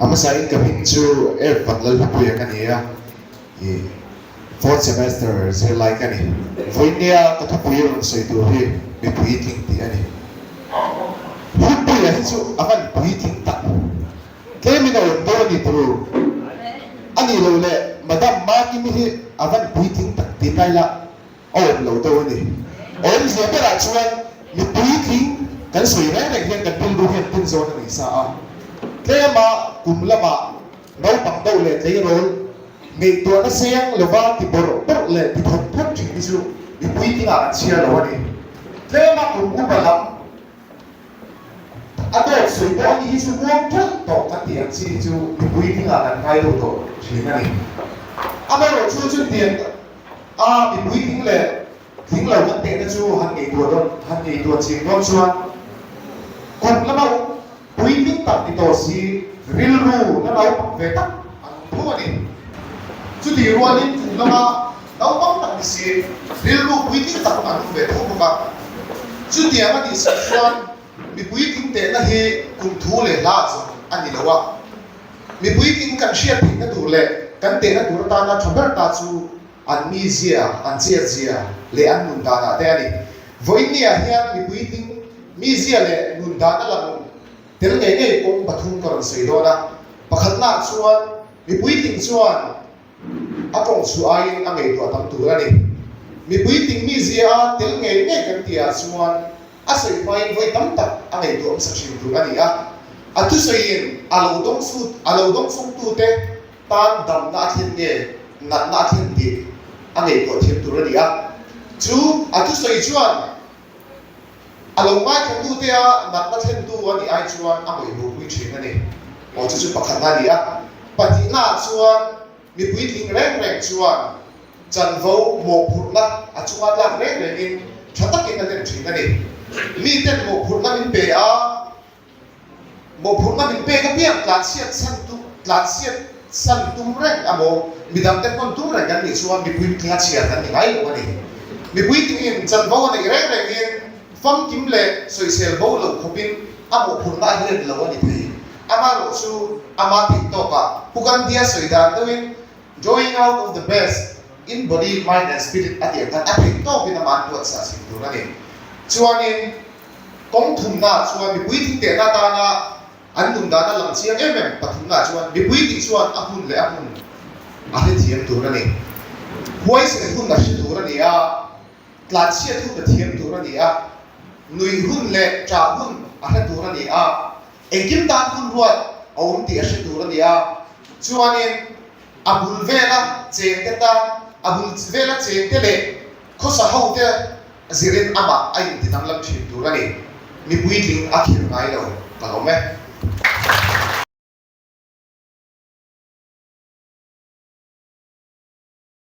A hmasain ka hming chu F Vanlalhlupuia ka ni a, i fourth semester zirlai ka ni. Vawinia ka thupui rawn sawi tur hi mi puitling tih a ni. Hlupuia hi chu a van puitling tak, tlemin a awm dawn a ni tur a nih loh leh Madam Makimi hi a van puitling tak ti ta ila a awm lo deuh a ni. Awmzia berah chuan mi puitling kan sawi reng reng hian kan rilru hian tin zawn a nei sa a, tlema kum lamah naupang deuh leh tleirawl ngaihtuahna seng lova ti bawrh bawrh leh ti thawt thawt thin hi chu mi puitlingah an chhiar lo a ni. Tlema kum upa lam A dawt sawi pawh a ni hi chu muang ṭeuh tawh kan tih ang chi hi chu mipui dingah kan ngai deuh tawh ṭhin a ni. Amaherawh chu chutiang a mipui ding leh tling lo kan tehna chu han ngaihtuah dawn han ngaihtuah ching dawn chuan kum lama puitling tak ni tawh si rilru la naupang ve tak an awm tho a ni. Chutih rualin kum lama naupang tak ni si, rilru puitling tak an awm ve tho bawk a. Chutiang a nih si chuan mi puitling tehna hi kum thu leh hla zawng a ni lo a. Mi puitling kan hriat theihna tur leh kan tehna tur atana tha ber ta chu an mizia, an chetzia leh an nun danah te a ni. Vawiinniah hian mi puitling mizia leh nun dan a lang tel ngei ngei kawng pathum ka rawn sawi dawn a. Pakhatnaah chuan Mi puitling chuan a tawng chhuah aiin a ngaihtuah tam tur a ni. Mi puitling mizia a tel ngei ngei kan tihah chuan a sawi hmain vawi tam tak a ngaihtuah hmasa thin tur a ni a. A thusawiin a lo dawng sut a lo dawng sungtute tan damna a thlen nge natna a thlen tih a ngaihtuah thiam tur a ni a. Chu a thusawi chuan A lo ngaithlatute a natna thlentu a nih ai chuan a ngaihluhpui thin a ni. Aw chu chu pakhatna a ni a. Pahnihnaah chuan mi puitling reng reng chuan chanvo mawhphurhna a chunga tlak reng rengin tha takin a hlen thin a ni. Miten mawhphurhna min pe a. Mawhphurhna min pek apiang tlanchhiat san tum tlanchhiat san tum reng emaw midangte hman tum reng kan nih chuan mipui tlinga chhiar kan ni ngai lo a ni. Mipui tingin chanvo a neih reng rengin famkim leh sawisel bo lo khawpin a mawhphurhna a hlen lo a ni thei. Amaherawh chu ama theih tawkah Pu Gandhi-a sawi dan deuhin Drawing out of the best in body, mind and spirit a tih ang khan a theih tawkin amah an buatsa chhin tur a ni. Chuanin Kawng thumnaah chuan mipui thing tehna atana an nun dan a lang chiang em em. Pathumnaah chuan mipui tih chuan a hun leh a hmun a hrethiam tur a ni. Huaisen hun a hre tur a ni a, tlanchhiat hun a thiam tur a ni a, nuih hun leh ṭah hun a hre tur a ni a, engkim tan hun ruat a awm tih a hre tur a ni a. Chuanin a bul vela chengte tan, a bul vela chengte leh khawsa hote Zirin amah a inti danglam thin tur a ni. Mi puitling a khir ngai lo, ka lawm e.